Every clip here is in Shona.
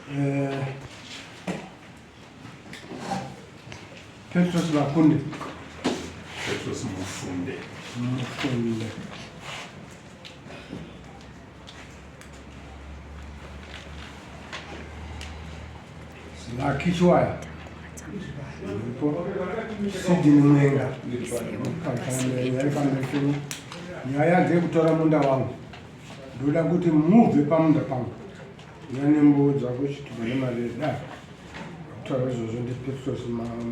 Eh, Petros Makunde. Petros Mufunde. Mufunde. Lucky Chiwaya. Sidney Mwenga. Nyaya dzekutora munda wangu. Ndoda kuti mubve pamunda pangu. Nyanembo dzako chitupa nemari da. Kutaura izvozvo ndiPetros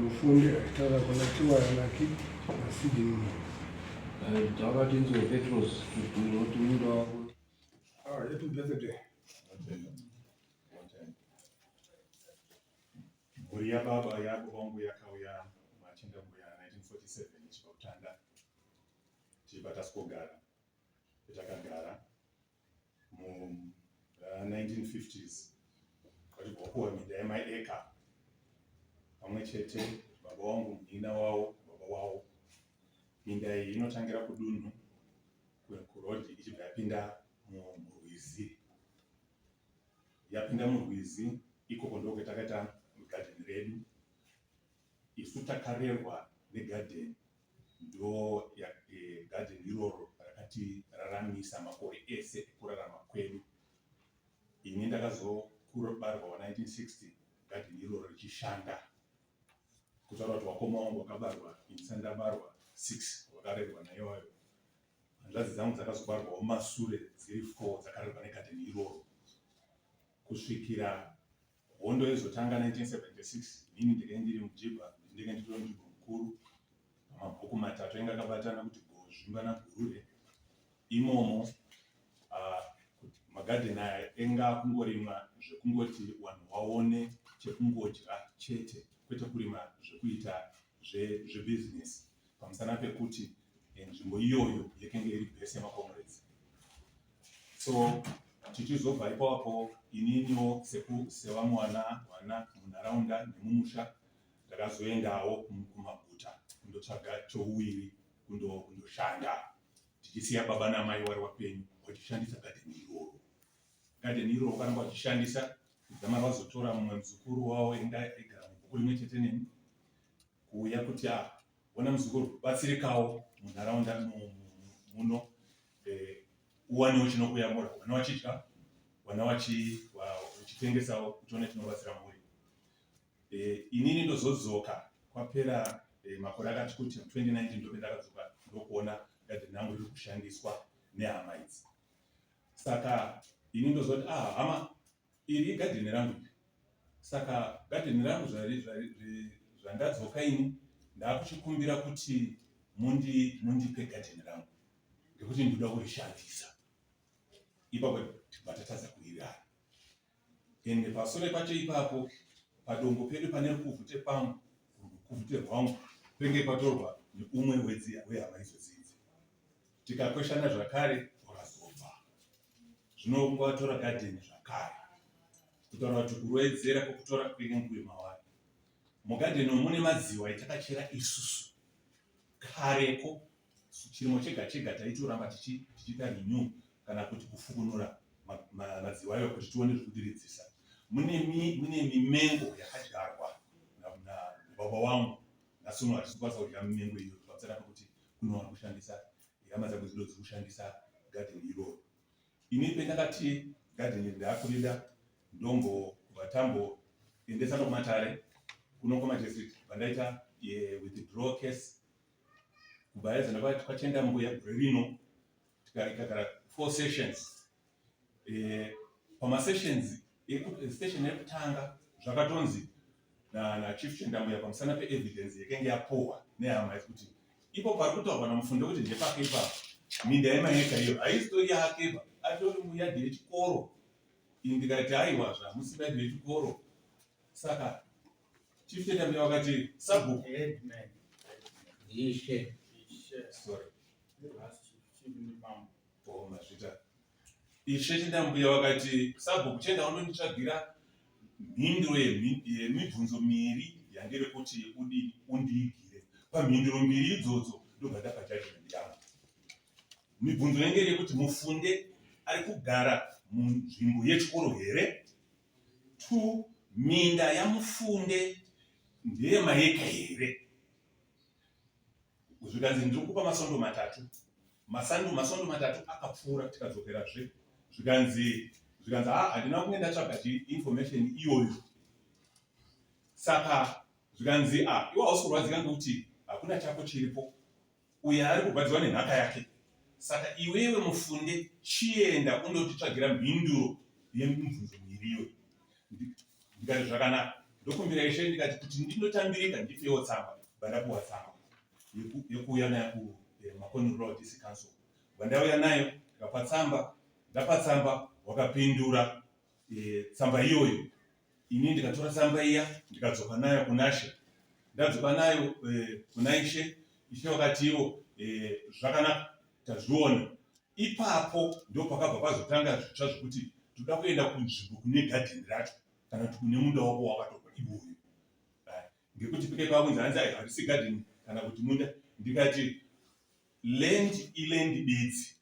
Mufundi aitaura kuna Chiwaya Lucky naSidney Mwenga. Takatinzwe Petros kuti munda wako. Ah, happy birthday. Mhuri yababa yababa vangu yakauya machinda mbuya 1947 ichibva kutanda tichibva tasikogara takagara mu 1950s vachibva vapuwa minda yemaeka pamwe chete baba wangu munin'ina wavo baba wavo minda iyi inotangira kudunhu kurodhi ichibva yapinda murwizi Yapinda murwizi ikoko ndokwetakaita garden redu. Isu takarerwa negarden ndo e, garden iroro rakatiraramisa makore ese ekurarama kwedu. Ini ndakazokubarwa wa 1960 garden iroro richishanda. Kutaura kuti wakoma wangu wakabarwa ini ndisati ndabarwa 6 wakarerwa naiwayo. Hanzvadzi dzangu dzakazobarwawo mumasure dziri 4 dzakarerwa negadheni iroro kusvikira hondo yozotanga 1976 inini ndenge ndiri mujibha ndenge nditori mujibha mukuru pamabhuku matatu ainge akabatana kuti gozvimba nagurure imomo uh, magadheni aya enga akungorimwa zvekungoti vanhu waone chekungodya chete kwete kurima zvekuita zvebhizinesi pamusana pekuti eh, nzvimbo iyoyo yakenge iri base yemacomrades so tichizobva ipapo ininiwo sevamwe vana vana munharaunda nemumusha ndakazoendawo kumaguta kundotsvaga chouwiri kundoshanda tichisiya baba namai wari wapenyu vachishandisa gadheni iroro gadheni iroro vakaramba vachishandisa kudzamara vazotora mumwe muzukuru wavo enda aigara mubhuku rimwe chete neni kuuya kuti ah ona muzukuru batsirikawo munharaunda muno eh, uwanewo chinokuyamura wana wachidya wana wachitengesawo uchiona chinobatsira mhuri eh, inini ndozodzoka kwapera eh, makore akati kuti 2019 ndope ndakadzoka ndokuona gadheni rangu riri kushandiswa nehama idzi saka ini ndozoti ah hama Iri igadheni rangu iri. Saka gadheni rangu zvandadzoka ini ndakuchikumbira kuti mundi mundipe gadheni rangu ngekuti ndinoda kurishandisa. Ipapo tibva tatadza kuwirirana. Ende pasure pacho ipapo padombo pedu pane rukuvhute pangu rukuvhute rwangu penge patorwa neumwe wehama idzodzi idzi. Tikakweshana zvakare wakazobva. Zvino kunga watora garden zvakare. Kutaura kuti kuroedzera kwekutora kwenge kuri mawari. Mugarden umu mune madziwa etakachera isusu kareko chirimo chega chega taitoramba tichiita renew kana kuti kufukunura madziwa ayo kuti tione zvekudiridzisa. Mune mimengo yakadyarwa nababa wangu nhasi uno hatisi kukwanisa kudya mimengo iyoyo pamusana pekuti kune vari kushandisa hama dzangu dzido dziri kushandisa garden iroro ini pendakati garden iri ndaakurida ndombobva tamboendesa nokumatare kuno kwamajestit vandaita withdraw case kubva yazoenda kwachenda mbuya gore rino tikagara four sessions eh, pamasessions station yekutanga zvakatonzi nachief chendambuya pamusana peevidence yakenge yapuhwa nehama yekuti ipo pari kutaurwa namufundo kuti ndepake ipapo minda yemayeka iyo haisitori yake ba atori muyadhi yechikoro ini ndikati aiwa zvamusi mayadhi yechikoro saka chief chendambuya vakati sabhuku ishe sorry Oh, mazvita. Ishe Chendambuya vakati sabhuku chienda undonditsvagira mhinduro yemibvunzo miviri yandiri kuti undiigire. Pamhinduro mbiri idzodzo ndobva ndapa judgment yangu. Mibvunzo inenge iri yekuti mufunde ari kugara munzvimbo yechikoro here? Two, minda yaMufunde ndeyemaeka here? Zvikanzi ndiri kupa masondo matatu. Masando masondo matatu akapfuura tikadzokerazve. Zvikanzi zvikanzi ha handina kunge ndatsvaga information iyoyo. Saka zvikanzi a iwe hausi kurwadzika ngekuti hakuna chako chiripo. Uyo ari kurwadziwa nenhaka yake. Saka iwewe Mufunde chienda undotitsvagira mhinduro yemibvunzo miviri iyoyo. Ndikati zvakanaka. Ndokumbira ishe ndikati kuti ndindotambirika ndipewo tsamba. Bva ndapuwa tsamba yekuuya nayo kuMakoni eh, Rural District Council. Bva ndauya nayo ndikapa tsamba, ndapa tsamba wakapindura e, tsamba iyoyo. Ini ndikatora tsamba iya ndikadzoka nayo kunaShe. Ndadzoka nayo eh, kuna Ishe, Ishe vakati ivo eh, zvakanaka tazviona. Ipapo ndipo pakabva pazotanga zvitsva zvekuti toda kuenda kunzvimbo kune gadheni racho kana kuti kune munda wako wakatorwa iwoyo. Ngekuti pike pakunzi hanzi harisi gadheni kana kuti munda ndikati Land iland bedzi.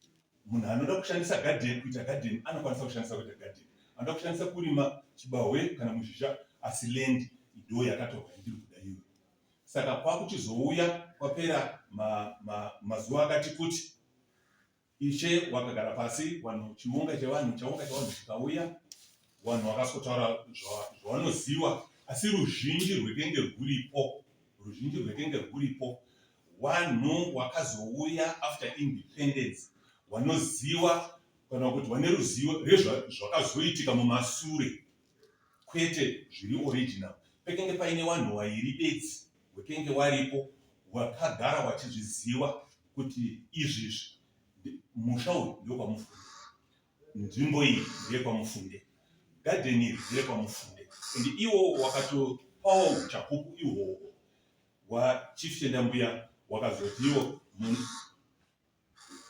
Munhu anoda kushandisa garden kuita garden anokwanisa kushandisa kuita garden. Anoda kushandisa kurima chibahwe kana muzhizha asi land ndo yakatorwa yandiri kuda iyoyo. Saka kwakuchizouya kwapera ma, ma, mazuva akati kuti ishe wakagara pasi vanhu chiunga chevanhu chaunga chevanhu chikauya vanhu vakasotaura zvavanoziva asi ruzhinji rwekenge rwuripo ruzhinji rwekenge rwuripo Wanhu wakazouya after independence wanoziwa kana kuti wane ruzivo rezvakazoitika mumasure kwete zviri original. Pekenge paine wanhu wairi bedzi wekenge waripo wakagara wachizviziwa kuti izvizvi musha uyu ndewekwaMufunde, nzvimbo iyi ndeyekwaMufunde, gadheni iri nderekwaMufunde and iwo wakatopawo uchapupu ihwohwo Wa Chief Chendambuya wakazoti iwo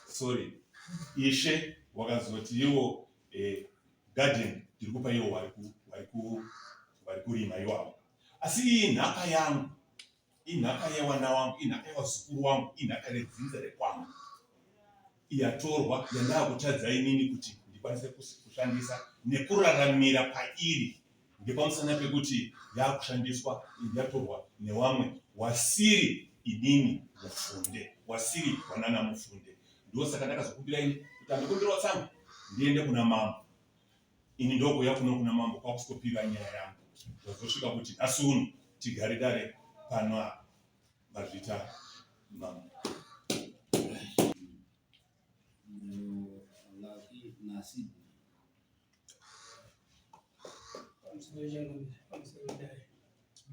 sorry Ishe wakazoti iwo eh, garden tiri kupa iwo wari kurima iwawo asi iyi nhaka yangu inhaka yewana wangu inhaka yewazukuru wangu inhaka redzinza rekwangu yatorwa yandakutadza inini kuti ndikwanise kushandisa nekuraramira pairi ngepamusana pekuti yakushandiswa yatorwa newamwe wasiri inini mufunde wasiri wanana mufunde ndosaka ndakazokumbira ini kuti andikumbirawo tsamba ndiende kuna mambo ini ndokuuya kuno kuna mambo kwakusitopira nyaya yangu zvazosvika kuti nhasi uno tigare dare pano apa mazvita mambo.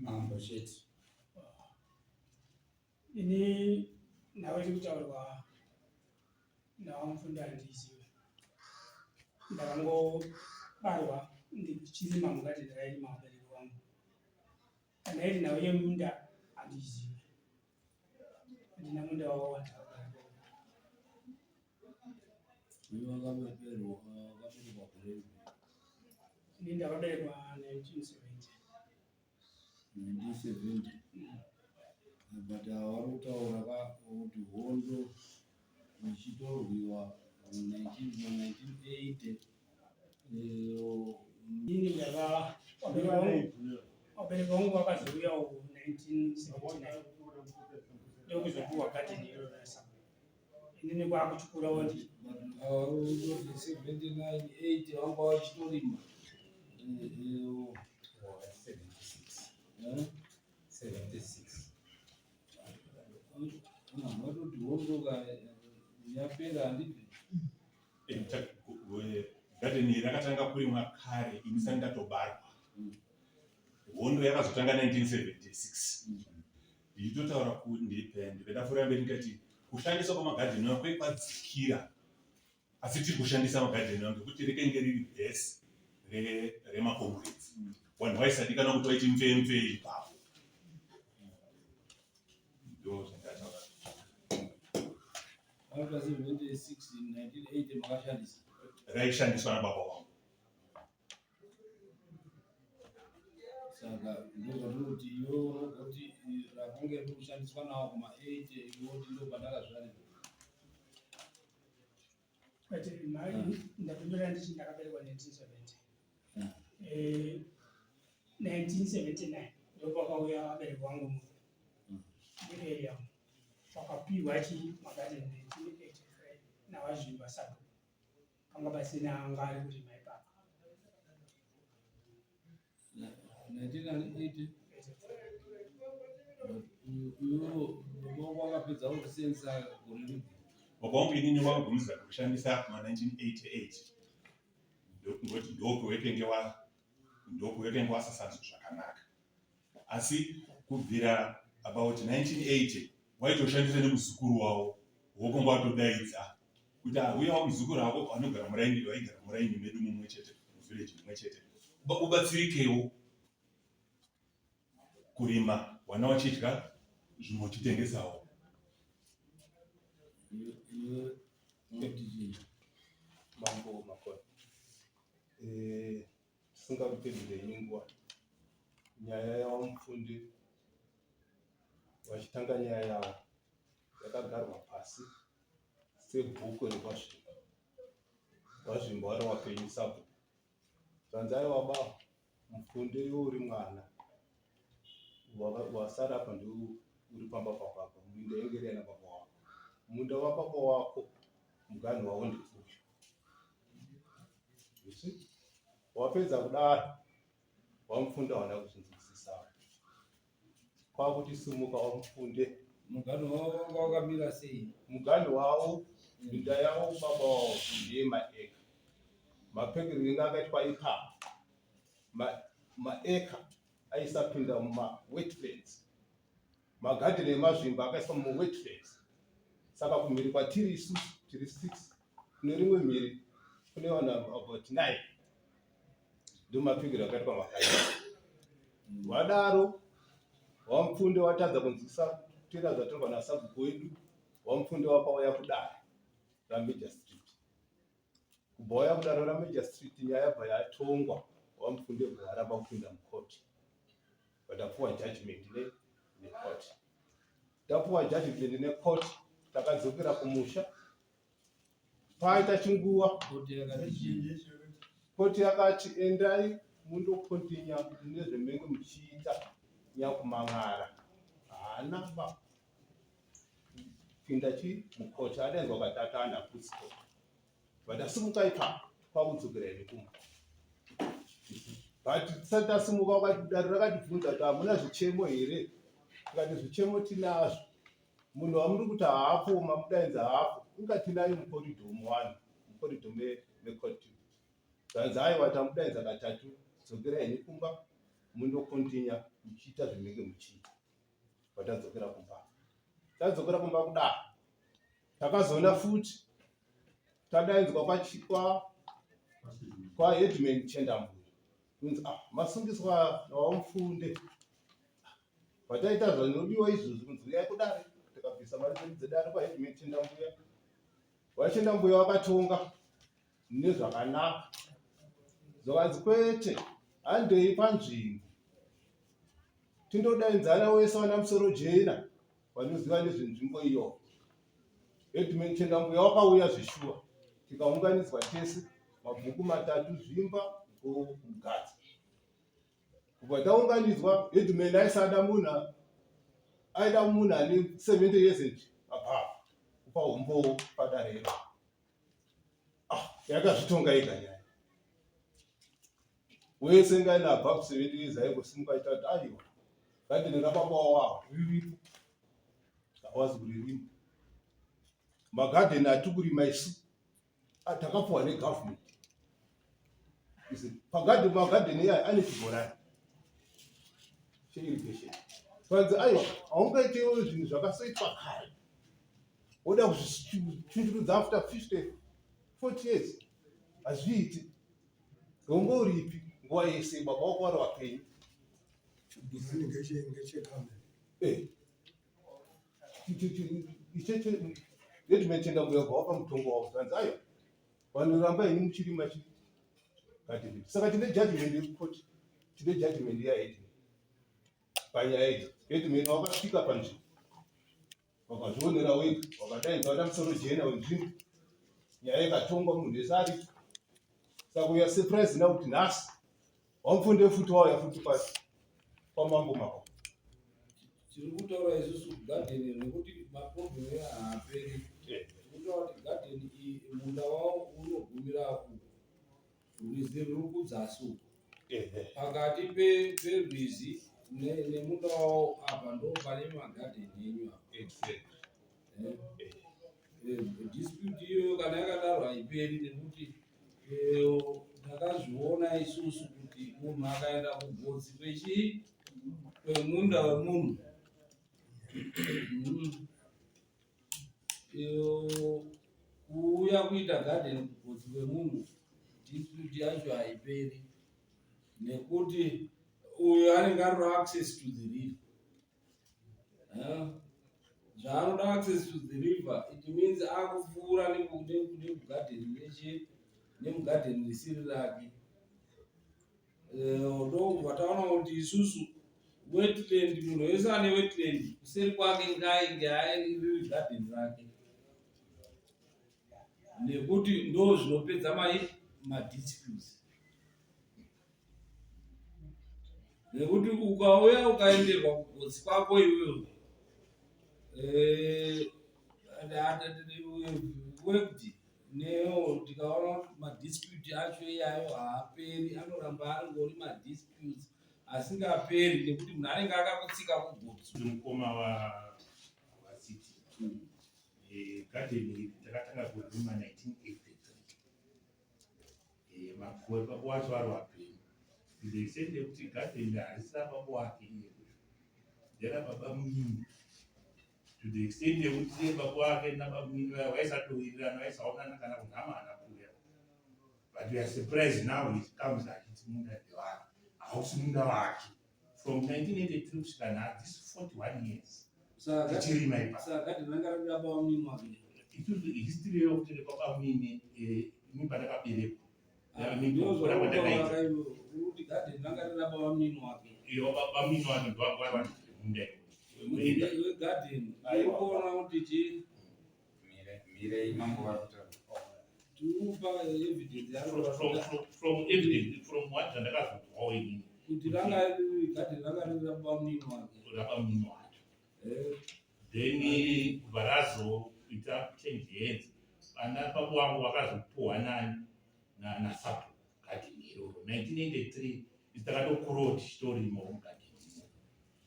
Mambo chete. Ini nhau iri kutaurwa naVaMupfunda handiizive. Ndakangobarwa ndichirima mugadheni rairima vabereki vangu. Kana iri nhau yemunda handiizive. Handina munda wavo wandakagara. Ini ndakaberekwa 1970. 1970 but vari kutaura ka kuti hondo ichitorwiwa 1980 Ini ndaka vabereki vangu vakazouyawo 1979 ndokuzopiwa gadheni iro rasa inini kwakuchikurawo ndi 79 8 vanga vachitorima vatoti hondo yapera handiti Gadheni iri rakatanga kurimwa kare ini sani ndatobarwa. Hondo yakazotanga 1976. Ndichitotaura ndikadafura mberi ndikati kushandiswa kwamagadheni aya kwaikwadzikira asi tiri kushandisa magadheni aya ngekuti rekenge riri base remakomureds. Vanhu vaisadikana kuti vaiti mvemve ipapo. Ndozvandataura. After 76 in 1980 makashandisa. Raishandiswa nababa wangu. Saka ndozvatinoti iwe unogoti rakange riri kushandiswa nawo kuma 80 iwe oti ndopandakazvarirwa. Kwete mai ndapindura ndichi ndakaberekwa 1970. Eh, 1979 ndopakauya vabereki vangu muno muarea umu vakapiwa chi magadheni 1983 navazvimba sabhuku panga pasina anga ari kurima ipapa. 1980 iwo wakapedza kusenzesa gore ripi? Baba wangu inini wakagumisa kushandisa kuma 1988 ngoti ndokuwekenge wa ndokuwekenge wasasanzwa zvakanaka asi kubvira about 1980 waitoshandisa nemuzukuru wavo wokonga watodaidza kuti auyawo muzukuru ako anogara muraini vaigara muraini medu mumwe chete muvillage mumwe chete ubatsirikewo kurima wana wachidya zvimwe uchitengesawo. Mambo Makoni, eh, tisingakupedzerei nguva, nyaya yaVaMupfunde vachitanga nyaya yavo yakagarwa pasi sebhuku rekwaZvimba. VaZvimba vari vapenyu sabhuku. Zvanzi aiwa ba Mupfunde iwe uri mwana wasara apa ndiwe uri pamba pababa minda yenge iri yana baba wako munda wababa wako muganhu wavo ndeuyu you see wapedza kudaro wamupfunda hauna kuzvinzwisisa kwakuti simuka wamufunde Muganhu wavo wanga wakamira sei? Muganhu wavo, minda yavo baba wavo ndiye maeka. Mapekero inga akaitwa ipapo maeka aisapinda mumawetlands. Magadheni emazvimba akaiswa mumawetlands. Saka kumhiri kwatiri isusu tiri 6 kune rimwe mhiri kune vanhu about 9 ndomapikiro akaitwa makati wadaro wamupfunde watadza kunzwisa kutera zvatorwa nasabhuku wedu wamupfunde wakauya kudare ramajor street kubva wauya kudare ramajor street nyaya yabva yatongwa wamupfunde bva waramba kupinda mukoti vatapuwa judgment necourt tapuwa judgment necourt takadzokera kumusha Paita chinguva koti yakati endai mundokontinya nezvemenge muchiita nyakumang'ara haana ba pinda chi mukoti adainzwa katatu ana kusiko but asimuka ipapo kwakudzokera ine kumba but tisati tasimuka wakati dare rakatibvunza kuti hamuna zvichemo here tikati zvichemo tinazvo Munhu wamuri kuti haapo mamudainza haapo inga tinaye mukoridho muwani mukoridho mecourt zvanzi aiwa tamudainza katatu dzokerai henyu kumba mundokontinya muchiita zvinenge muchiita vatadzokera kumba tadzokera kumba kudaro takazoona futi tadainzwa kwachikwa kwaheadman chendambuya kunzi ah masungiswa nawamufunde Vataita zvinodiwa izvozvi kunzi uyai kudare tikabvisa mari dzedu dzedare kwaheadman Chendambuya. VaChendambuya vakatonga nezvakanaka zvakanzi kwete handei panzvimbo tindodainzana wese vana musoro jena vanoziva nezvenzvimbo iyo. Headman Chendambuya wakauya zveshuwa tikaunganidzwa tese mabhuku matatu zvimba gomugadzi Kubva taunganidzwa, headman aisada munhu aida munhu ane 70 years and above kupa umbowo padare iro. Ah, yakazvitonga yega nyaya. Wese ngaine above 70 years aingosimuka aita kuti aiwa gadheni rababa wavo riripo hawazi kuririma magadheni atikurima isu Ah, takapuwa negovernment pagadhi magadheni iyayo ane chibhorani cheirrigation vanzi aiwa haungaitewo zvinhu zvakasoitwa kare woda kuzvichinjurudza after 50 40 years hazviiti rombo uripi nguva yese baba wako vari vapenyu eh. Headman mbuya bva wapa mutongo wavo zvanzi aiwa vanhu ramba ini muchirima chi gadheni saka tine judgment yekukoti tine judgment yaheadman panyaya idzi headman wakasvika panzvimbo wakazvionera wega wakadaidza vana musoro jena wenzvimbo nyaya ikatongwa munhu wese aripo saka uya surprise now kuti nhasi Wamupfunde futi wauya futi pasi kwamambo mako. Tiri kutaura isusu gadheni nekuti maproblem haaperi. Tiri kutaura kuti gadheni iyi munda wavo unogumira uku. Rwizi ruri kudzasi uku. Pakati perwizi nemunda wavo apa ndo pane magadheni enyu apa. Dispute iyoyo kana yakadaro haiperi nekuti Takazviona isusu kuti munhu akaenda kugotsi kwechii kwemunda wemunhu kuuya kuita garden kugotsi kwemunhu dispute yacho haiperi nekuti uyo anenge ari access to the river zvaanoda access to the river it means akupfuura nekugadheni mechi nemugadheni risiri rake eh, ndobva taona kuti isusu wetland munhu wese ane wetland kuseri kwake ngainge riri gadheni rake nekuti ndo zvinopedza mai madisputes nekuti ukauya ukaenderwa kugotsi kwako iwewe eh, worked neyo tikaona kuti madispute acho iyayo haaperi anoramba aringori madisputes asingaperi nekuti munhu anenge akakutsika kugotsi mukoma wacity eh, garden iri takatanga kurima 1983 Eh, makore baba wacho vari vapenyu they said yekuti garden harisi rababa wake iye ndera baba munini to the extent yekuti iye baba wake nababa munini vaya vaisatowirirana vaisaonana kana kunhama hana kuuya but we are surprised now it comes achiti munda ndewake hausi munda wake from 1983 kusvika nhasi this 41 years tichirima ipa isusu history yokuti baba munini eh, ini pandakaberekwa baba munini wake ndowanga wegarden aikuona kuti chii mirei mambo vari kutaura tikupa evidence from evidence from what zvandakazonzwawo inini kuti ranga garden ranga riri rababa munini wake rababa munini wake eh. then kubva razoita change hands vana baba wangu vakazopuhwa nani nasapo garden iroro 1983 isi takatokurawo tichitorimo mugarden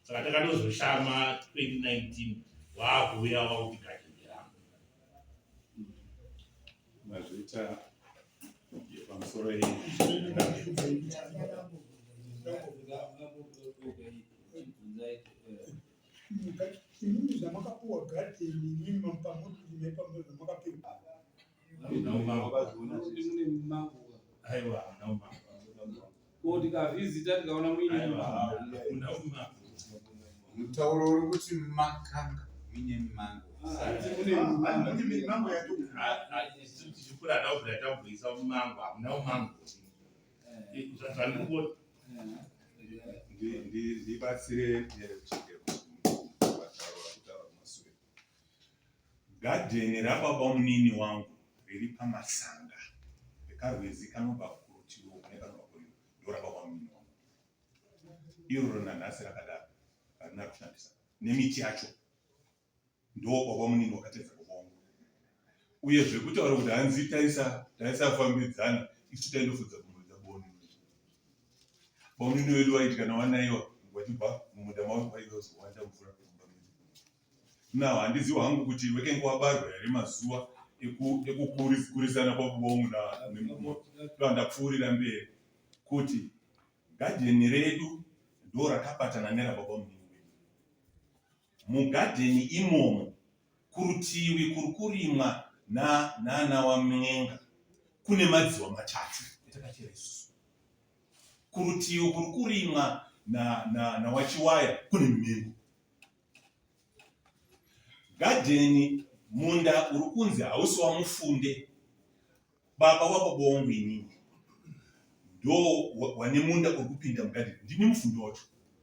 saka takatozoshama 2019 waakuuya wakuti garden rangu mazvita pamusoro Imimi zvamakapuwa gadheni imimi pamuri kurima ipapo zvamakapiwa. Aiwa, hamuna umambo. Ko tikavhizita tikaona muine Aiwa, hamuna umambo. Mutauro uri kuti makanga muine mimango. Hanzi mune mimango. Hanzi mimango yacho. Isu tichikura hata kubvira tabvisa mumango, hamuna umango. Zvandikuona. Ndibatsire kutaura kumasure. Gadheni rababa munini wangu riri pamasanga ekarwizi kanobva kurutivi uku nekanobva kuriro ndorababa munini wangu. Iroro nanhasi rakadaro harina kushandisa nemiti yacho ndo baba munini wakatedza baba wangu. Uye zvekutaura kuti hanzi taisa taisafambidzana isu taindofudza mombe dzabamunini wedu. Bamunini wedu waiti kana wanaiwa wachibva mumunda mavo vaizowanda mvura mumba medu. Now handizivi hangu kuti wekenge wabarwa here mazuva ekukurisana kwababa wangu nemumwe. Ndapfuurira mberi kuti gadheni redu ndo rakabatana nerababa munini wedu. Mugadheni imomo kurutivi kuri kurimwa naana waMwenga kune madziwa matatu etakachera isusu. Kurutivi kuri kurimwa nawaChiwaya kune mimengo. Gadheni munda uri kunzi hausi waMufunde baba wababa wangu inini ndo wane munda uri kupinda mugadheni ndini mufundi wacho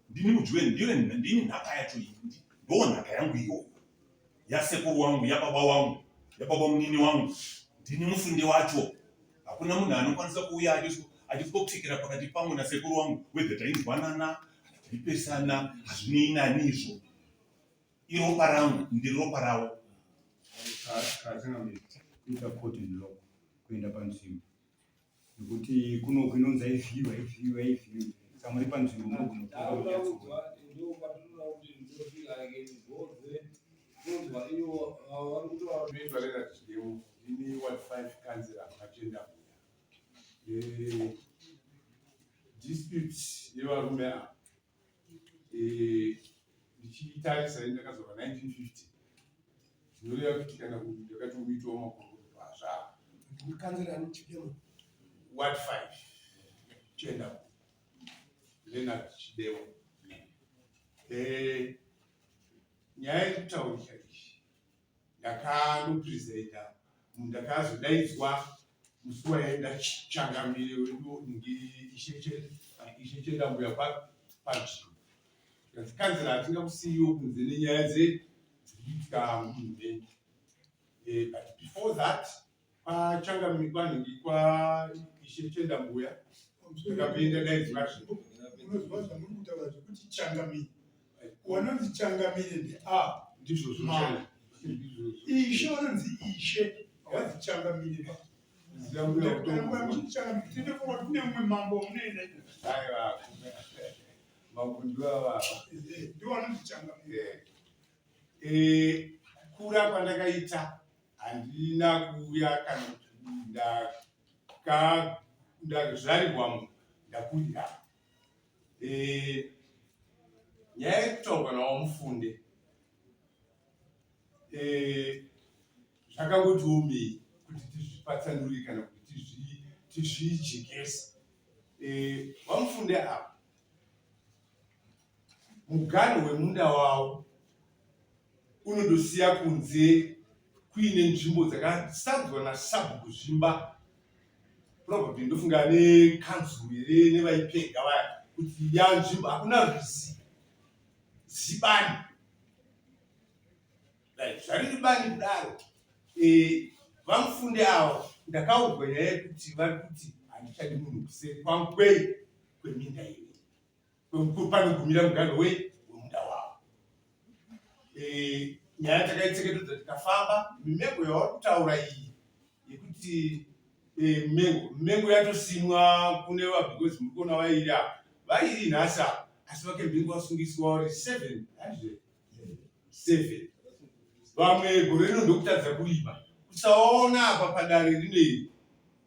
ndini mudyi ndiyo ndini nhaka yacho iyi ndo nhaka yangu iyoyo yasekuru wangu yababa wangu yababa munini wangu ndini mufundi wacho hakuna munhu anokwanisa kuuya achiso Achipopsekera pakati pangu nasekuru wangu whether tainzwanana taipesana hazvinei nani izvo. Iropa rangu ndiri ropa ravo. Kuita court and law kuenda panzvimbo nekuti kunoku inonzi haivhiyiwe haivhiyiwe haivhiyiwe saka muri panzvimbo munogona ndini ward 5 councillor Matenda Mbuya. Dispute yevarume ava ndichitarisa ini ndakazvarwa 1950 zvinoreva kuti kana ndakatomuitawo makorokoro pazvavo ward 5 chenda Leonard Chidemo. Nyaya iri kutaurika iyi ndakanopresenta ndakazodaidzwa musi waenda changamire wedu ishe Chendambuya panzvimbo tikanzi kanzira hatingakusiyiwo kunze nenyaya dziri kuitika mudunhu menyu. But before that kwachangamire kwanhingi kwa ishe Chendambuya ndakapinda daidzwa unozwa zvamuri kutaura zvekuti changamire wanonzi changamire ndea ndizvozvo ishe vanonzi ishe havanzi changamire ba tinofunga kune mumwe mambo munoenda aiwa mambo ndiwavava ndiwo anonzi changamire. Kukura kwandakaita handina kuuya kana kuti ndazvarirwamo ndakurira. Nyaya yekutaurwa nawamufunde zvakangoti omei kuti tizvipatsanure kana kuti tizvijekese. Vamufunde ava muganhu wemunda wavo unondosiya kunze kuine nzvimbo dzakasadzwa nasabhuku Zvimba, probably ndofunga nekanzuru here nevaipega vaya kuti ya nzvimbo hakuna rwizi zibani right zvariri bani kudaro. Vamufunde ava ndakaudzwa nyaya yekuti vari kuti handichadi munhu kuseri kwangu kwei kweminda iyi panogumira muganho wei wemunda wavo. Nyaya takaitseketedza tikafamba mimengo yavari kutaura iyi yekuti mengo mengo yatosimwa kune va because muri kuona vairi apa vairi nhasi apa asi vakembenge vasungiswa vari 7 handizve 7 vamwe gore rino ndokutadza kurima kusaona apa padare rino iri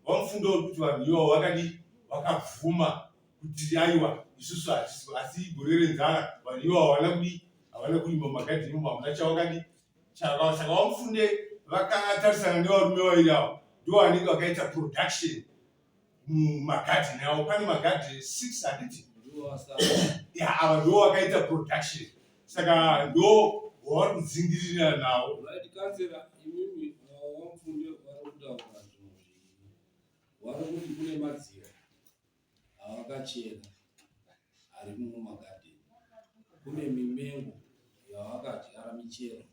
vamufunga kuti vanhu ivavo vakadii vakabvuma kuti aiwa isusu hatisi asi gore renzara vanhu ivavo havana kudii havana kurima mumagadheni imomo hamuna chavakadii saka vamufunde vakatarisana nevarume vairi avo ndo vanenge vakaita production mumagadheni avo pane magadheni 6 handiti ya ava ndo vakaita production saka ndo wavari kudzingirira nawo. Right, kansela imimi vamufunde vari kutaura zvinhu zvii vari kuti kune madziva avakachera ari mumagadheni kune mimengo yavakadyara michero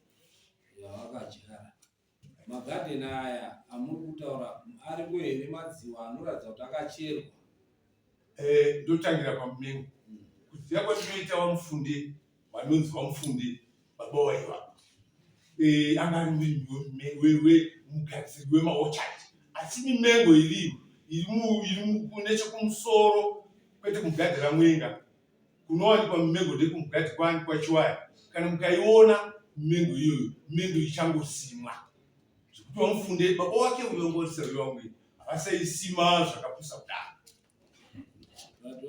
yavakadyara magadheni aya amuri kutaura ariko here madziva anoratidza kuti akacherwa? Ndotangira pamumengo kuziva kwatinoita vamufunde vanonzi vamufunde baba waiva anga ari murimi mugadziri wemaorchard asi mimengo iriyo iri nechekumusoro kwete kumugadhi ramwenga kunowanikwa mimengo ndekumugadhi kwani kwachiwaya kana mukaiona mimengo iyoyo mimengo ichangosimwa zvekuti vamufunde baba wake uyo ngorisero wangu havasaisima zvakapusa kudaro.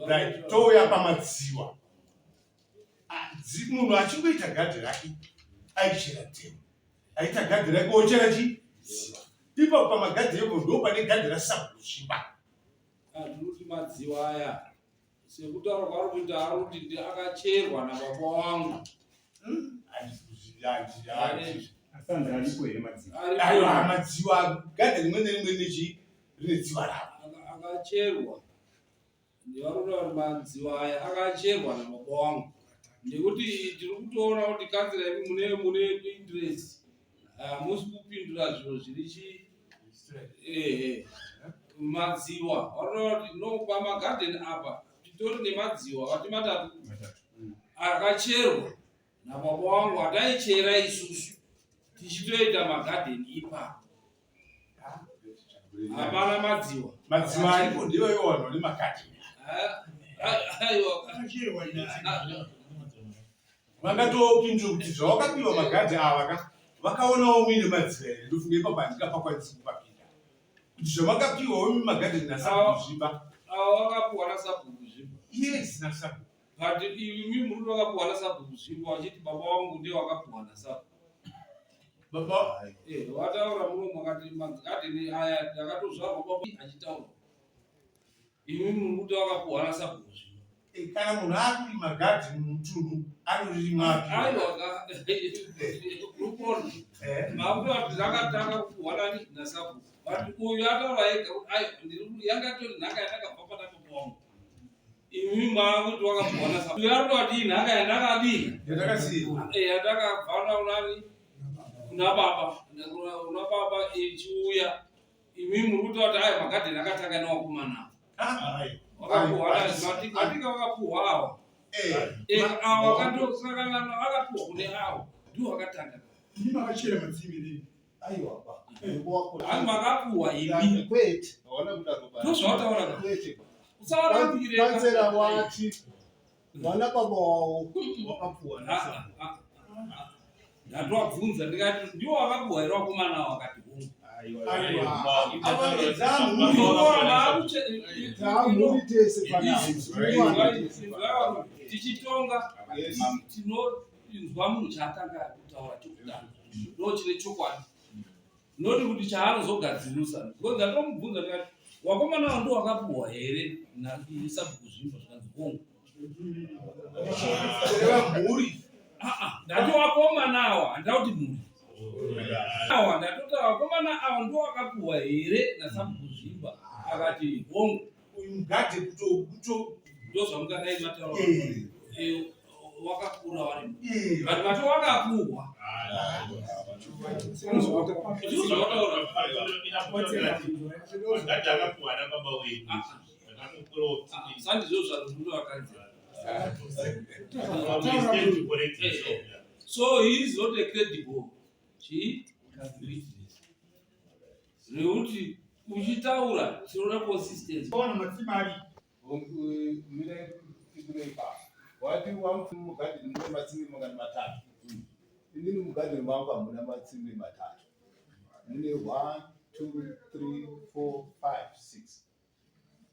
Right, touya pamadziwa munhu achingoita gadhi rake aichera dhemu aita gadhi rake ochera chi dziwa ipapo pamagadhi epo ndo pane gadhi rasabhuku Zvimba. Ndinoti madziwa aya sekutaura kwaari kuita ari kuti ndi akacherwa nababa wangu. Asanzi aripo here madziwa? Aiwa madziwa gadhi rimwe nerimwe nechi rine dziwa ravo. Akacherwa ndivari kuti madziwa aya akacherwa nababa wangu nekuti tiri kutoona kuti kanzira imi mune interest hamusi kupindura zvinhu zviri chi ehe. Madziwa varikutaura kuti no pamagadheni apa titori nemadziwa vati matatu akacherwa nababa wangu ataichera isusu tichitoita magadheni ipapo. Hapana madziwa. Madziwa aripo ndiyo iwo vanhu vane magadheni. Aiwa. Akacherwa nani? Vangatopindura kuti zvawakapiwa magadhi ava ka vakaonawo muine madziva here ndofunga ipapo handingapakwanisi kupapinda kuti zvavakapiwawo imi magadheni nasabhuku zvimba. Ava vakapiwa nasabhuku zvimba. Yes, nasabhuku. But imi muri vakapiwa nasabhuku zvimba vachiti baba vangu ndiye vakapiwa nasabhuku. Baba Vataura muno makati magadheni aya ndakatozvarwa baba achitaura. Imi muri kuti vakapiwa nasabhuku zvimba. Kana munhu akurima gadheni mutunhu anoririma apiwa. Aiwa ka rupona. Makuti kuti rakatanga kupiwa nani nasabhuku. But uyu ataura ega kuti aiwa ndiri kuti yanga itori nhaka yandakabva pana baba vangu. Imi makuti wakapiwa nasabhuku. Uyu ari kuti inhaka yandakadii? Yandakasiirwa. Yandakabva nani kuna baba. Kuna baba ichiuya. Imi muri kutaura kuti aiwa magadheni akatanga newakomana. Wakapuhwa matika wakapuhwa awa. Awa akatosangana akapuhwa kune awa. Ndiwo wakatanga. Imi makachera matsime nei? Aiwa ba. Hanzi makapuhwa imi. Kwete. Hawana kudaro ba. Ndozvawataura ka. Kwete. Usarambire. Kansela wati vana baba wavo wakapuwa nasabhuku. Ndatowabvunza ndikati ndiwo wakapuhwa here wakomana wakati hongu. Tamhuri tese panapa. Tichitonga tinonzwa munhu chaatanga kutaura chokutanga ndo chine chokwadi noti kuti chaanozogadzirusa because ndatomubvunza ndikati wakomana wa ndo wakapuhwa here nasabhuku zvimbo zvikanzi hongu. Mhuri. Ndati wakomana awa handina kuti mhuri awa ndatoti wakomana awa ndo wakapuhwa here nasabhuku zvimba akati hongu. Uyu mugadhe kuto ndo zvamungadai mataura wakakura warimo but mati wakapuhwa ndizvo zvawataura. Magadhi akapuhwa nababa wedu. Sandizvo zvazvinovakanzi. So he is not a credible witness. Nekuti uchitaura tinoda consistency. Ona matsime ari. Wati mugadheni mune matsime mangani matatu. Inini mugadheni mangu hamuna matsime matatu. Mune 1 2 3 4 5 6.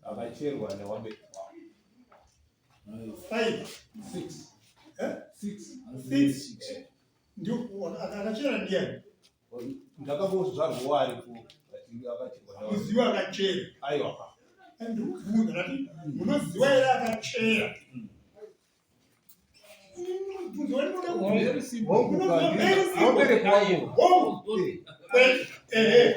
Akacherwa newabereki wangu. 5 6. 6. 6. Ndio akachera ndiani? Ndakambozvarwa aripo akacherwa. Muziwa akachera. Aiwa. Ndikubvunza ndati munoziwa here akachera? Mubvunzo wandinoda kubvunza. Wabereki wangu. Hongu. Ehe.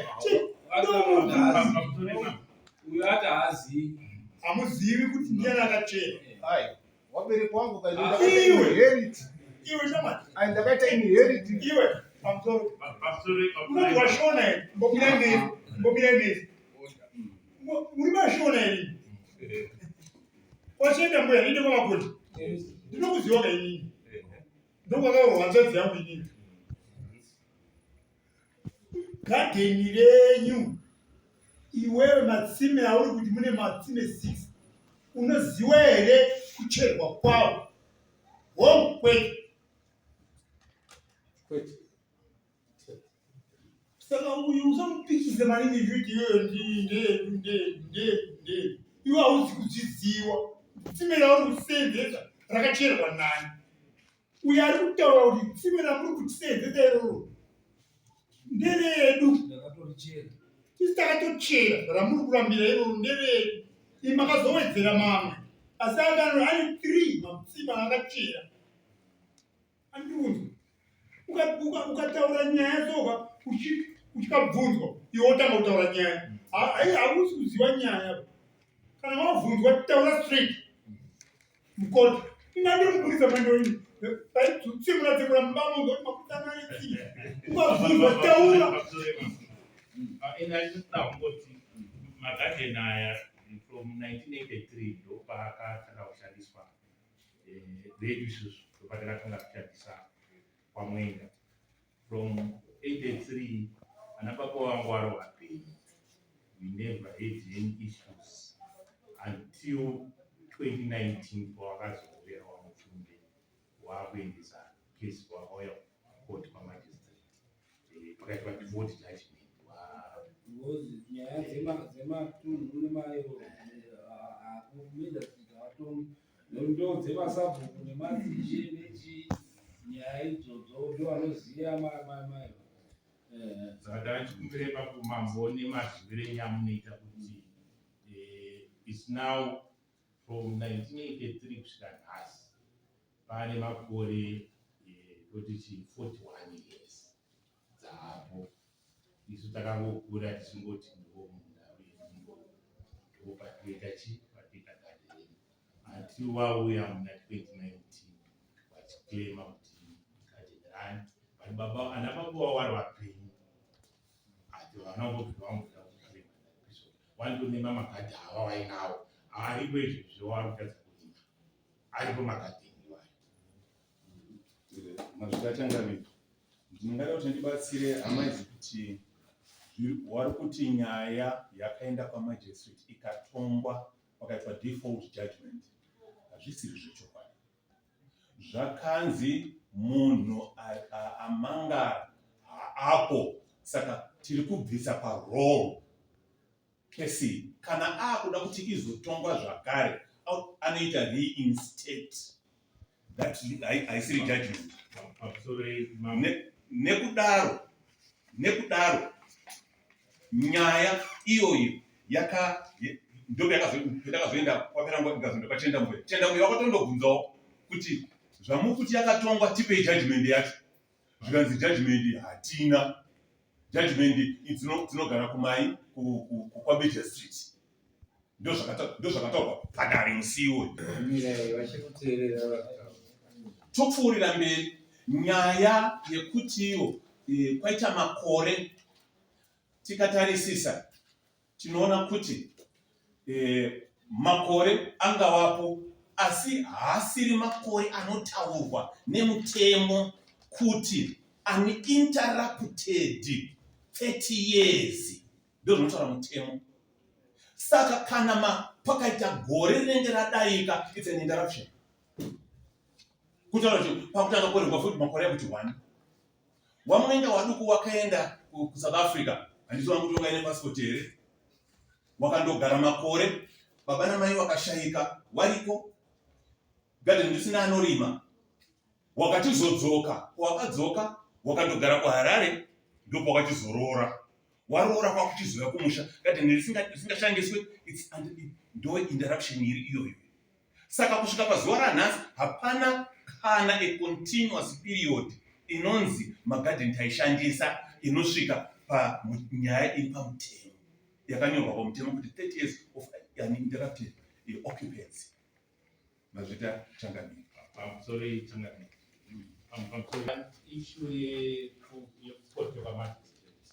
Uyu ati haazivi. Hamuzivi kuti ndiani akachera. Aiwa. Wabereki wangu Iwe. inherit. Iwe shamwari. Ai ndakaita inherit. Iwe pamusoro. Unoti washona here? Mbomira nezi. Mbomira nezi. Muri mashona here? Wachienda mbuya ndiende kwamakoti. Ndinokuziwa ka inini. Ndokwakarohwa hanzvadzi yangu inini. Gadheni renyu iwewe matsime auri kuti mune matsime 6 unoziwa here kucherwa kwawo? Hongu kwete. Kwete. Saka uyu usamupikise maningi kuti iwewe ndeyedu ndeyedu ndeyedu ndeyedu. Iwe hauzi kuzviziwa. Tsime rauri kuseenzesa rakacherwa nani? Uyu ari kutaura kuti tsime ramuri kuseenzesa iroro nderedu. Tisi takatochera ramuri kurambira iroro nderedu. Imi makazowedzera mamwe. Asi akano ane 3 matsime akachera. Andiunzwa. Ukataura nyaya soka uchikabvunzwa iwe wotanga kutaura nyaya. Hausi kuziva nyaya. Kana wabvunzwa taura straight. Mukoti. Ina ndiri mupurisa manje ini. Tsimura tsimura mubamo ngoti mapurisa anonetsika. Ukabvunzwa taura. Ina ndinoda kungoti Magadheni aya from 1983 ndopaakatanga kushandiswa eh, redu isusu ndopatakatanga kushandisa kwaMwenga from 83 ana baba vangu vari vapenyu we never had any issues until 2019 pawakazouya wamuchumbe wakuendesa case wakauya court kwamagistrate eh, pakaitwa default judgment because nyaya dzematunhu nemayo akumeda kuti vatongi ndo dzemasabhuku nemadzishe nechii nyaya idzodzo ndo vanoziva mayo eh. Saka tachikumbira ipapo mambo nemaziviro enyu amunoita kuti eh, its now from 1983 kusvika nhasi Pane makore eh, toti chi 41 years dzaapo isu takangokura tichingoti ndiwo munda wedu ndipo patinoita chi patinoita gadheni until vauya muna 2019 vachiclaima kuti gadheni rani but baba ana baba wavo vari vapenyu ati vana vobva vamboda kuclaima vantonema magadhi ava vainawo ariko izvezvi vari kutadza kurima aripo magadheni iwayo. Mazvita changamire, ndingada kuti ndibatsire hama idzi kuti wari kuti nyaya yakaenda kwamagistrate ikatongwa pakaitwa default judgment hazvisiri zvechokwadi. Zvakanzi munhu amangara haapo, saka tiri kubvisa parole Kesi kana akuda kuti izotongwa zvakare anoita reinstate that haisiri judgment. Nekudaro nekudaro nyaya iyoyi yaka ndopyakazoenda kwapera nguva ikazoenda kwachenda mbuya chenda mbuya wakatondobvunzawo kuti zvamukuti yakatongwa tipei judgment yacho zvikanzi judgment hatina judgment dzinogara kumai kwabeja street ndozvakataurwa padare musi iwoyo topfuurira mberi nyaya yekutiyo eh, kwaita makore tikatarisisa tinoona kuti e, makore angavapo asi haasiri makore anotaurwa nemutemo kuti uninterrupted 30 years ndo zvinotaura mutemo saka kana ma pakaita gore rinenge radarika its an interruption kutaura kuti pakutanga kuverengwa futi makore ekuti one Wamwenga waduku wakaenda kuSouth Africa, handiti wangu kuti wakaine passport here? Wakandogara makore, baba namai wakashaika, wariko garden risina anorima. Wakachizodzoka, wakadzoka wakandogara kuHarare, ndopawakachizoroora. Waroora kwakuchizouya kumusha, garden risingashandiswe, it's ndo interruption iri iyoyo. Saka kusvika pazuva ranhasi hapana kana a continuous period inonzi magadheni taishandisa inosvika panyaya iri pamutemo yakanyorwa pamutemo kuti 30 years of uninterrupted occupancy. Mazvita changamire. Pamusoro changamire. Pamusoro issue yekukote kwamagistrate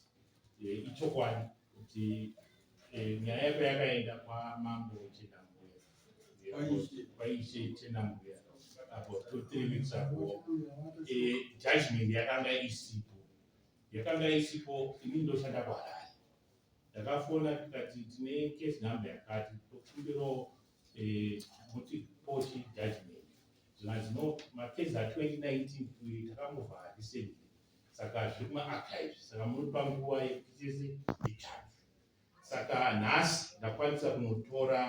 ichokwadi kuti eh, nyaya yako yakaenda kwamambo Chenambuya kwaishe Chenambuya apo two three weeks ago eh, judgment yakanga isipo yakanga isipo ini ndoshanda kuharare ndakafona tikati tine case number yakati tokumbirawo eh, mutipochi judgment zvinanzi no makesi a 2019 takamuvhara recently saka zviri kumaarchives saka muri panguva yekuti tese titsvake saka nhasi ndakwanisa kunotora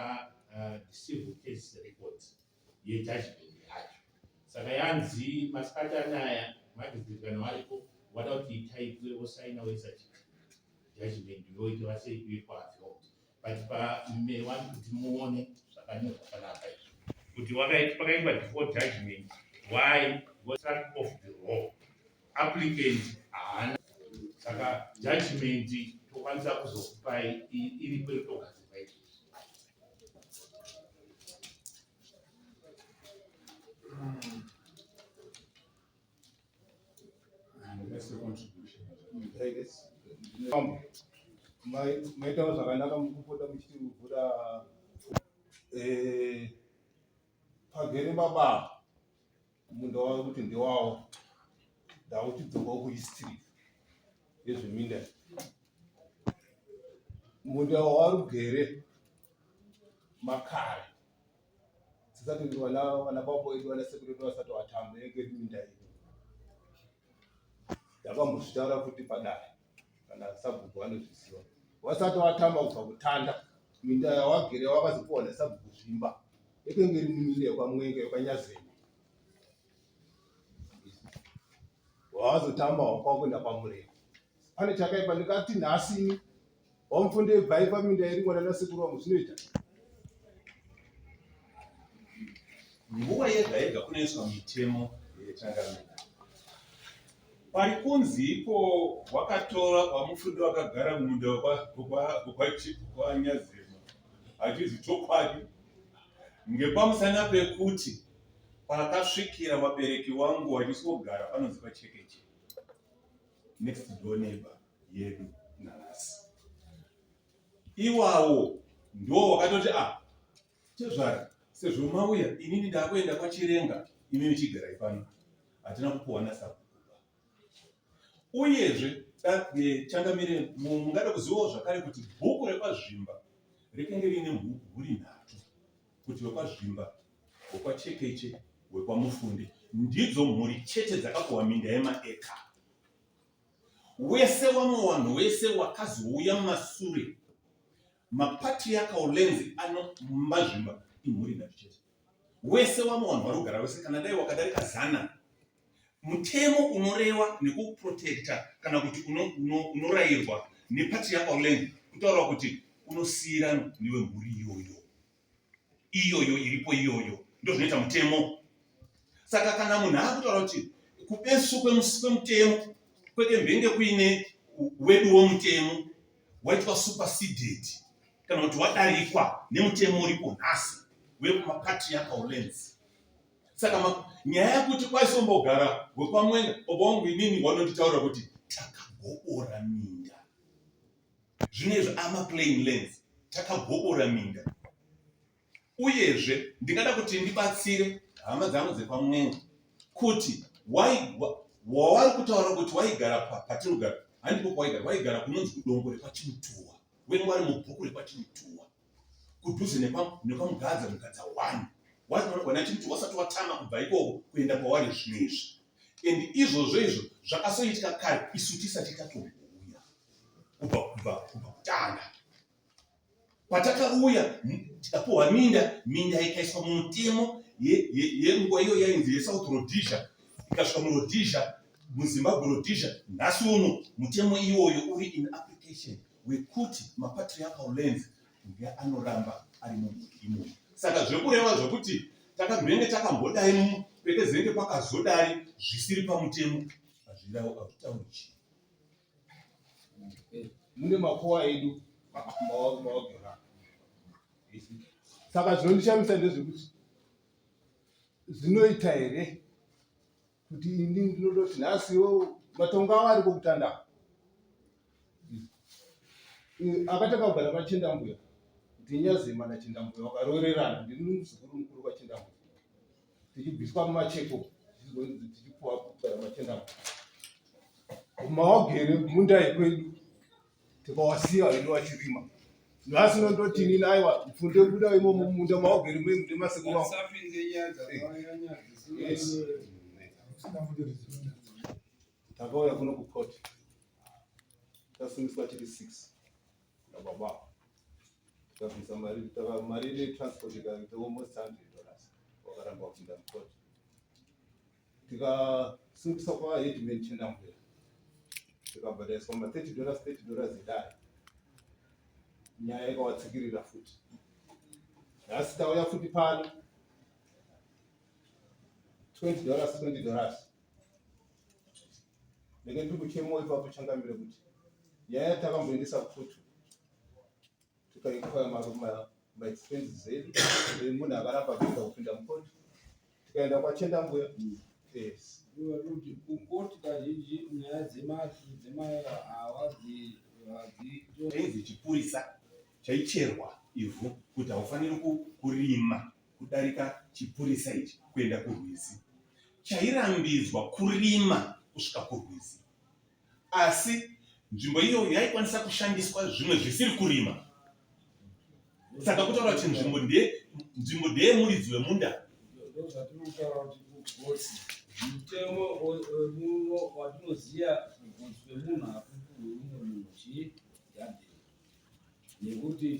the civil case records yejudgment yacho saka yanzi masikati anaya magistrate kana varipo wada kuti itaipwe vosaina voisa judgment yoitwa sei kuitwa afield but pame want kuti muone zvakanyorwa panapa izvo kuti pakaitwa default judgment why struck off the law applicant haana saka judgment tokwanisa kuzokupai iripo iri kutogadzirwa izvozvi Maitawo zvakanaka mukupota muchitivhura eh, pagere baba munda wavo kuti ndewawo ndakuchidzokawo kuhistory yezveminda munda wawarugere makare tisati vana vana baba vedu vana sekuru vedu vasati vatamba inenge iri minda yedu ndakambozvitaura futi padare kana sabhuku vanozviziva vasati vatamba kubva kutanda minda yawagere wakazopuwa nasabhuku zvimba yakenge iri muminda yekwamwenga yekwanyazema wawazotamba wakwakuenda kwamureko pane chakaipa ndikati nhasi Wamufundei bvai paminda iri mwana nasekuru wangu zvinoita. Nguva yega yega kunoiswa mitemo yechangamire. Pari kunzi ipo wakatora wamufundi wakagara mumunda wekwaNyazema hachizi chokwadi ngepamusana pekuti pakasvikira vabereki wangu wachisogara panonzi pachekeche next door neighbor yedu nanhasi iwawo ndiwo wakatoti a ah, tezvara sezvo mauya inini ndakuenda kwachirenga imi michigarai pano hatina kupuwa nasabhukuba uyezve e, changamire mungada kuzivawo zvakare kuti bhuku rekwazvimba rikenge riine mhuri nhatu kuti wekwazvimba wekwachekeche wekwamufunde ndidzo mhuri chete dzakapuwa minda yemaeka Wese wamwe wanhu wese wakazouya mumasure mapatriarchal lands ano mazvimba imhuri nhatu chete. Wese wamwe wanhu vari kugara wese kana dai wakadarika zana mutemo unorewa nekuprotecta kana kuti unorayirwa uno, uno nepatriarchal land kutaura kuti unosiyirana newemhuri iyoyo. iyoyo iripo iyoyo ndozvinoita mutemo saka kana munhu akutaura kuti kubesu kwemutemo kwekembenge kuine wedu womutemo waitwa superseded kana kuti wadarikwa nemutemo uripo nhasi wekumapatriarchal lands saka nyaya yekuti kwaisombogara wekwamwenga baba wangu inini wanonditaura kuti takagobora minda Zvino izvi ama plain lands takagobora minda. Uyezve ndingada kuti ndibatsire hama dzangu dzekwaMwenga kuti wavari kutaura kuti waigara patinogara handipo pawaigara, waigara kunonzi kudongo rekwaChimutuwa, wenge wari mubhuku rekwaChimutuwa kudhuze nekwaMugadza, Mugadza 1 wana Chimutuwa wasati watama kubva ikoko kuenda kwawari zvino izvi. And izvozvo izvo zvakasoitika kare isu tisati tatombouya kubva kubva kubva kutanga patakauya tikapuhwa minda minda ikaiswa mumutemo yenguva iyo yainzi yesouth rhodesia ikasvika murhodesia muzimbabwe rhodesia nhasi uno mutemo iwoyo uri in application wekuti mapatriarchal lands ngeanoramba ari mumhuri imomo saka zvekureva zvekuti takambenge takambodai pekezenge pakazodai zvisiri pamutemo hazvitauri chii mune makowa edu mawagera saka zvinondishamisa ndezvekuti zvinoita here kuti ini ndinototi nhasiwo matongo avo ari kokutanda akatanga kugara kwachendambuya ndinyazema nachendambuya wakaroorerana ndini muzukuru mukuru kwachendambuya tichibviswa mumacheko tichipuwa kugara machendambuya mawagere munda yekwedu tikawasiya vedu vachirima nhasi nondoti inini aiwa mfunde buda imomo mumunda mawagere mwe mune masekuru angu takauya kuno kucourt tasungiswa tiri 6 nababa tikabvisa mari mari yetransport ikaita almost 100 dollars wakaramba kupinda mucourt tikasungisa kwaheadman chendambuya tikabhadhariswa ma 30 dollars 30 dollars edare nyaya ikawatsikirira futi nhasi tauya futi pano 20 dollars 20 dollars ndenge ndiri kuchemawo ipapo changamire kuti nyaya yatakamboendesa kufutu tikaikwa maexpenses edu munhu akaramba kuenda kupinda mukoti tikaenda kwachenda mbuya yes kukoti kazhinji nyaya dzemaki dzemahawadzi Chainzi chipurisa chaicherwa ivhu kuti haufaniri kurima kudarika chipurisa ichi kuenda kurwizi. Chairambidzwa kurima kusvika kurwizi. Asi nzvimbo iyoyo yaikwanisa kushandiswa zvimwe zvisiri kurima. Saka kutaura kuti nzvimbo ndeye nzvimbo ndeye muridzi wemunda. Ndozvatiri kutaura kuti kugotsi mutemo wemuno watinoziva kugotsi kwemunhu hakupuhwi umwe munhu chii gadheni nekuti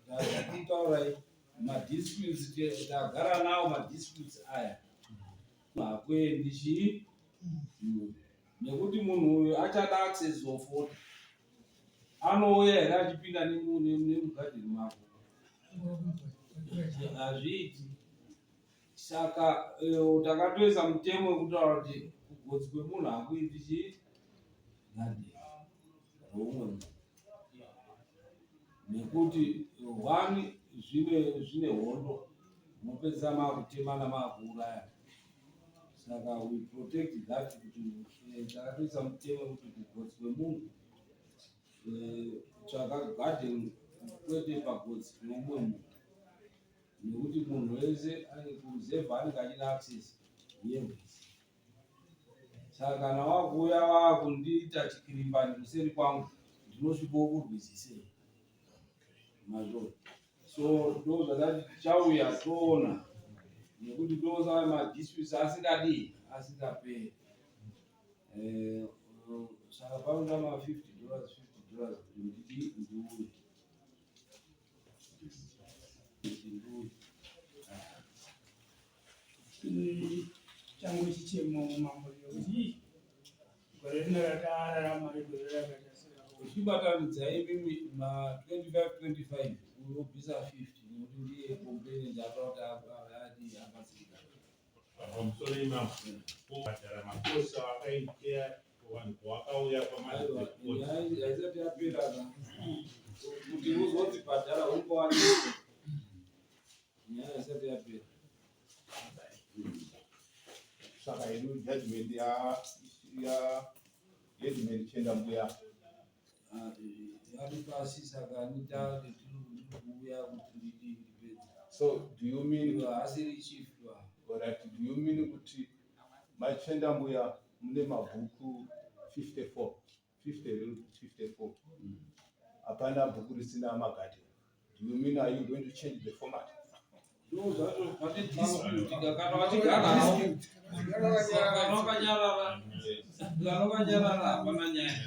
zvatitaurai madisputes tagara nawo madisputes aya hakuendi chii nekuti munhu uyu achada access of water anouya here achipinda nemugadheni mako hazviiti saka eh, takatoisa mutemo wekutaura kuti kugotsi kwemunhu hakuiti chii gadheni reumwe munhu nekuti one zvine zvine hondo munopedzisa makutemana makuuraya saka we protect that kuti eh, takatoisa mutemo wekuti kugotsi kwemunhu eh, tsvaka garden kwete pagotsi peumwe munhu nekuti munhu wese kuruzevha anenge achida access yerwizi Saka kana wakuuya wakundiita chikirimbani kuseri kwangu ndinosvikawo kurwizi sei? Mazvo. So ndozvatati tichauya toona nekuti ndosaka madisputes asingadii asingaperi. Eh, saka panoda ma 50 dollars 50 dollars kuti ndidi ndiuye. Ndiuye. Changu chichemo mambo kuti gore rino ratararama regore rakaita uchibatanidza imimi ma 25 25 unobvisa 50 nekuti ndiye complainant ataura kuti adi abatsirika pamusoro imamo kubhadhara makosa akaita vanhu pawakauya pamahaisati yapera ka kuti uzonzi bhadhara ungowana Nyaya isati yapera. Saka hedu judgment ya ya headman Chenda Mbuya ah, ari pasi saka anita kuuya kuti ndidi ndipedze. So do you mean haasiri chief ba? Alright, do you mean kuti machenda mbuya mune mabhuku 54 50 54 hapana bhuku risina magadhi do you mean are you going to change the format ndozvacho hapana nyaya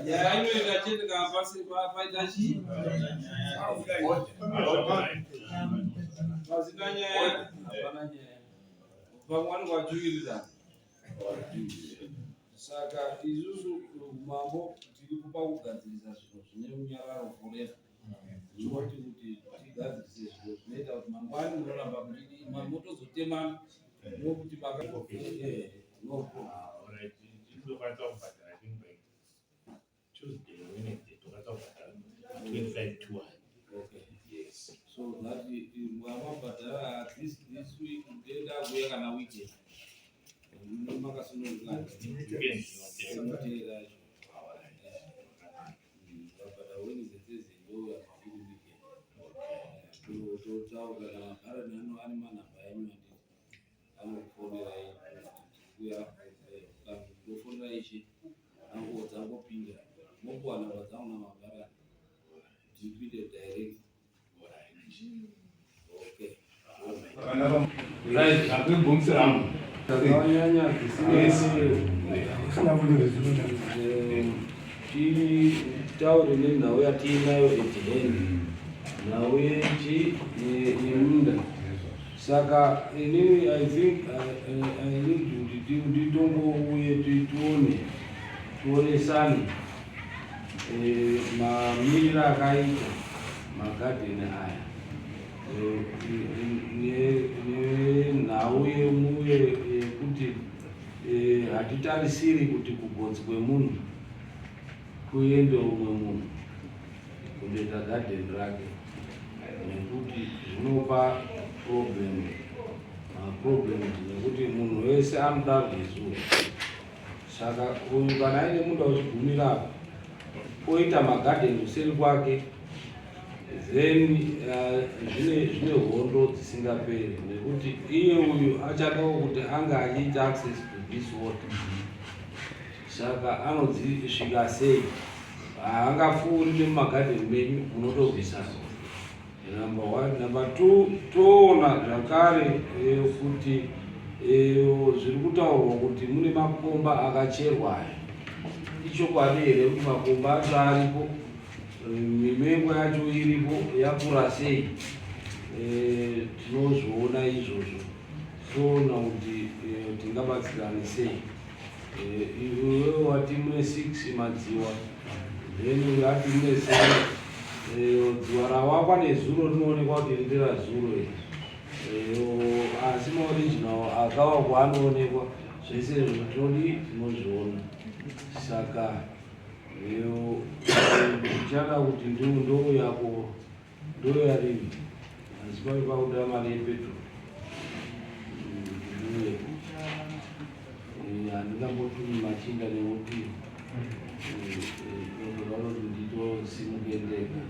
nyaya inoenda chete kana paita chii pasina nyaya hapana nyaya pamwe vanenge vachiwirirana Saka isusu umambo tiri kupa kugadzirisa zvinhu zvine runyararo forever. Not kuti tigadzirise zvinhu zvinoita kuti mangwani munoramba muchidii motozotemana nokuti maka no problem. Alright, tinokwanisa kubhadhara I think by Tuesday, Wednesday, tokwanisa kubhadhara 25 200. Okay. Yes. So that mabhadhara at least this week ndenda kuya kana weekend. Makasununguka. Weekend, Sinoteera. Vabhadhara Wednesday, Thursday ndouya iri weekend. Totaura kana mabharani ano ane manhamba enyu handiti anokufonerai kuya ndofonera ishe anguo dzangopinda mopuwa nhamba dzangu namabharani ndipinde direct okay Right, zvakubvumisa rangu. Zvakanyanya titaure nenhau yatiinayo at hand nhau yechi yemunda saka inini i think I need kuti nditongouye tione tionesane eh, mamiriro akaita magadheni aya eh, nenhau yemuye yekuti eh, hatitarisiri kuti kugotsi kwemunhu kuende umwe munhu kundoita garden rake nekuti zvinopa problem maproblems nekuti munhu wese anoda rwizi uyu. Saka uyu kana aine munda uchigumira apa oita magadheni kuseri kwake then zvine zvine hondo dzisingaperi nekuti iye uyu achadawo kuti ange achiita access to this water saka anodzisvika sei haangapfuuri nemumagadheni menyu munotorwisana Number one. Number two, toona zvakare eh, kuti eh, zviri kutaurwa kuti mune makomba akacherwa aya. Ichokwadi here kuti makomba acho aripo? Eh, mimengo yacho iripo yakura sei? Eh, tinozviona izvozvo toona kuti eh, tingabatsirane sei. Eh, iwewe wati mune 6 madziwa then uyo ati mune 7 eh, dziwa rawakwa nezuro rinoonekwa kuti nderazuro iri eh, asi maoriginal akawakwa anoonekwa zvese izvo tinodi tinozviona saka ndichada kuti ndouyako Ndouya rini? Asi pave pakuda mari yepetrol. Ndiuye. Handingambotumi machinda nekuti ndotoda kuti nditosimuke ndega.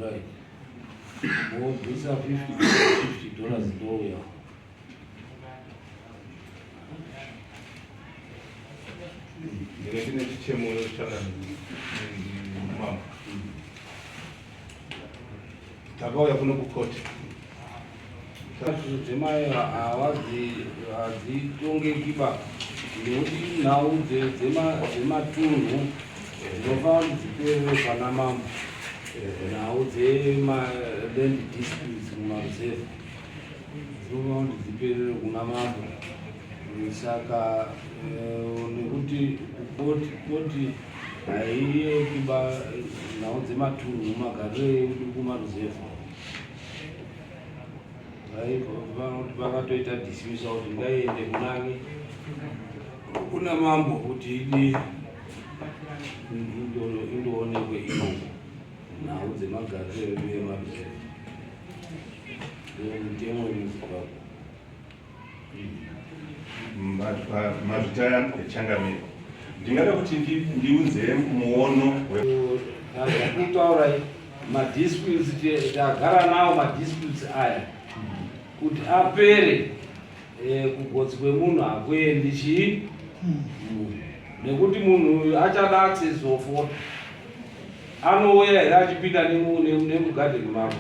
Right. Wobvisa 50 dollars ndouya. Ndine ndine chichemo chanamambo. Takauya kuno kukoti. Dzemai hadzitongeki ba nekuti nhau dzematunhu dzinofanira kuti dziperere pana mambo nhau dzemaland disputes mumaruzevha dzinofanira kuti dziperere kuna mambo saka eh, nekuti koti koti haiyekiba nhau dzematunhu magariro edu kumaruzevha vanoti vakatoita dismisa kuti ngaiende kunani kuna mambo kuti idi indoonekwe ikoko nhau dzemagariro edu emaruzevha mutemo wemuzimbabwe Mazvita echangamire, ndingada kuti ndiunze muono kutaura madisputes tagara nawo madisputes aya kuti apere eh, kugotsi kwemunhu hakuendi chii nekuti munhu uyu achada access of water anouya here achipinda nemugadheni mako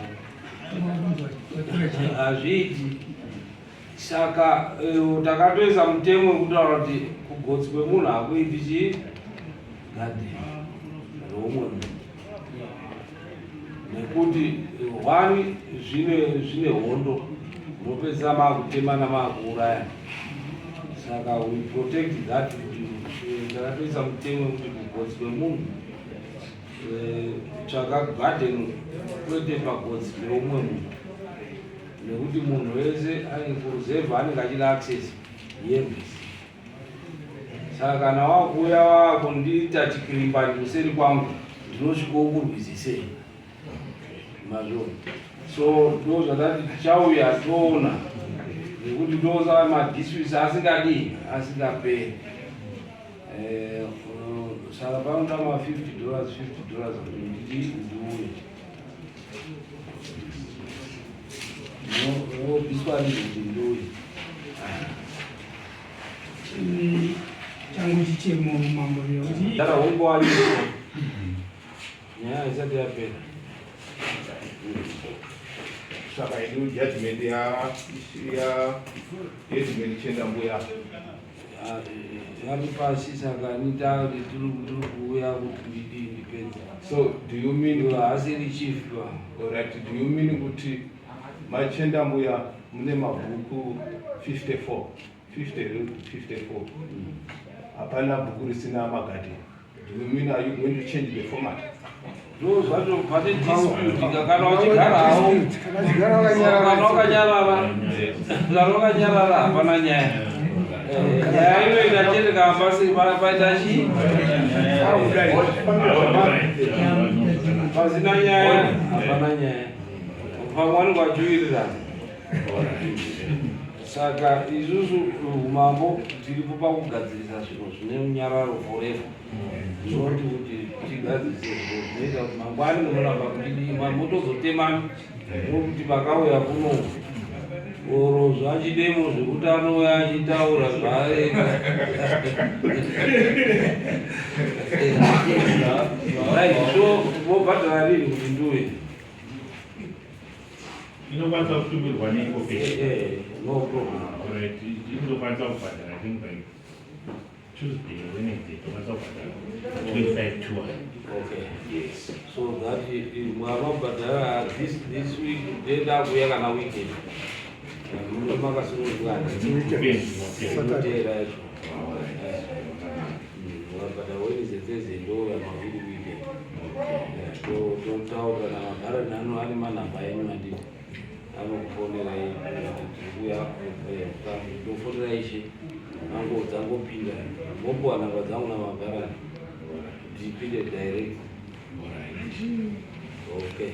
hazviiti saka eh, takatoisa mutemo wekutaura kuti kugotsi kwemunhu hakuiti chii gadheni reumwe munhu nekuti eh, one zvine zvine hondo munopedzisira maakutemana maakuurayana saka we protect that kuti eh, takatoisa mutemo wekuti kugotsi kwemunhu eh, tsvaka garden kwete pagotsi peumwe munhu nekuti munhu wese kuruzevha anenge achida access yerwizi saka kana wakuuya wakundiita chikirimbani kuseri kwangu ndinosvikawo kurwizi sei mazvo so ndo zvatati tichauya toona nekuti ndosaka madisputes asingadii asingaperi eh, saka panoda ma 50 dollars 50 dollars kuti ndidi ndiuye wobviswa rini kuti ndiuye changu chichemo mambo nekuti dara hongu wanyiswa nyaya isati yapera Saka yedu judgment ya ya judgment chenda mbuya. Vari pasi saka nita tiri kuuya kuti ndidii ndipedze. So do you mean haasiri chief ba? Alright, do you mean kuti machenda mbuya mune mabhuku 54 50 54 hapana bhuku risina magadheni do you mean are you going to change the format ndo zvacho pane dispute kana uchigarawo kana wakanyarara kana wakanyarara hapana nyaya eh, nyaya inoita chete kana paita chii pasina nyaya hapana nyaya pamwe vanenge vachiwirirana. Saka isusu umambo tiripo pakugadzirisa zvinhu zvine runyararo forever. Not kuti tigadzirise zvinhu zvinoita kuti mangwani munoramba muchidima motozotemana nokuti vakauya kuno oro zvachidemo zvekuti anouya achitaura zvaarega. Right, so mobhadhara rini kuti ndiuye? Inokwanisa kutumirwa neEcocash. Eh, no problem. Alright, inokwanisa kubhadhara I think by Tuesday, Wednesday, tokwanisa kubhadhara 25 tour. Okay. Yes. So that mwamabhadhara this week ndenda kuuya kana weekend. Muno makasunungukana. Weekend, okay. Ndinoteera izvo. Wakabhadhara Wednesday, Thursday ndouya mavhiri weekend. Totaura namabharani ano ane manhamba enyu anditi anokufonerai kuuya ndofonera ishe ango dzangopinda mopuwa nhamba dzangu namabharani ndipinde direct. Okay.